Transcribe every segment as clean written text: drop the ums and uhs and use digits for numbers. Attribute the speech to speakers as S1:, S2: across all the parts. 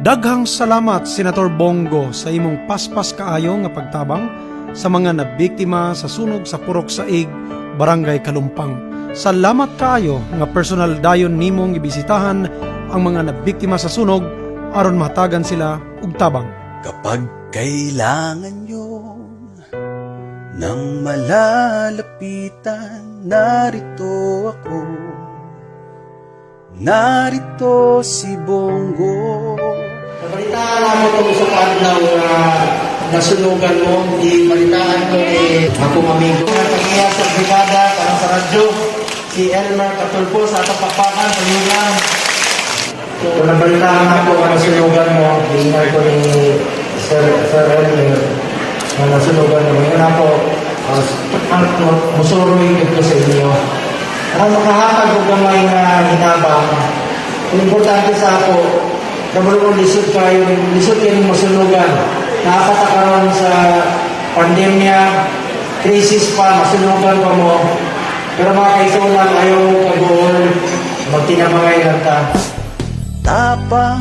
S1: Daghang salamat, Senator Bong Go, sa imong paspas kaayo nga pagtabang sa mga nabiktima sa sunog sa Purok Saig, Barangay Kalumpang. Salamat kaayo nga personal dayon nimong ibisitahan ang mga nabiktima sa sunog aron mahatagan sila og tabang.
S2: Kapag kailangan nyo ng malalapitan, narito ako. Narito si Bong Go.
S3: Nabalitaan ako itong isa ka adlaw nga nasunugan mo, ibalitaan ko ni akong amigo. Nga sa brigada, parang sa radyo, si Elmer Katulpo sa atong pakpakan, sa lang. So, nabalitaan ako nga nasunugan mo, giingan ko ni Sir Elmer nga nasunugan mo. Ngayon ako, musuroy ko sa inyo. Ang makahatag og gamay nga hinabang, ang importante sa ako, kabalo ko lisod kayo masunugan. Naa pa ta karon sa pandemya, crisis pa, masunugan pa mo. Pero mga kaigsuonan, ayaw mo kaguol, magtinabangay lang ta.
S2: Tapang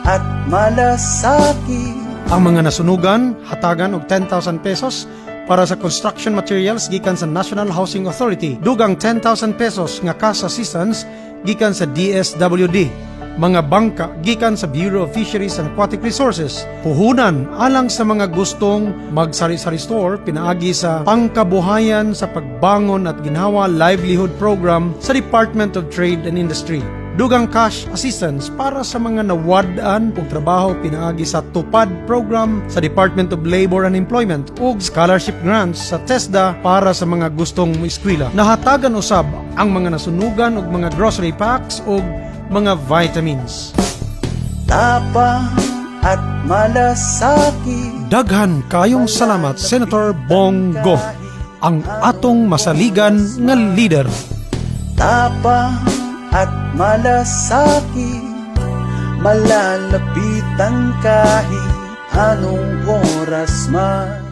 S2: at malasakit.
S1: Ang mga nasunugan, hatagan og 10,000 pesos para sa construction materials gikan sa National Housing Authority. Dugang 10,000 pesos nga cash assistance gikan sa DSWD. Mga bangka gikan sa Bureau of Fisheries and Aquatic Resources. Puhunan alang sa mga gustong magsari-sari store pinaagi sa Pangkabuhayan sa Pagbangon at Ginhawa Livelihood Program sa Department of Trade and Industry. Dugang cash assistance para sa mga nawad-an og trabaho pinaagi sa Tupad program sa Department of Labor and Employment ug scholarship grants sa TESDA para sa mga gustong moeskwela. Nahatagan usab ang mga nasunugan og mga grocery packs ug mga vitamins.
S2: Tapang at malasakit.
S1: Daghan kayong salamat, Senator Bong Go, ang atong masaligan nga leader.
S2: Tapang at malasakit, malalapitan kahit anong oras man.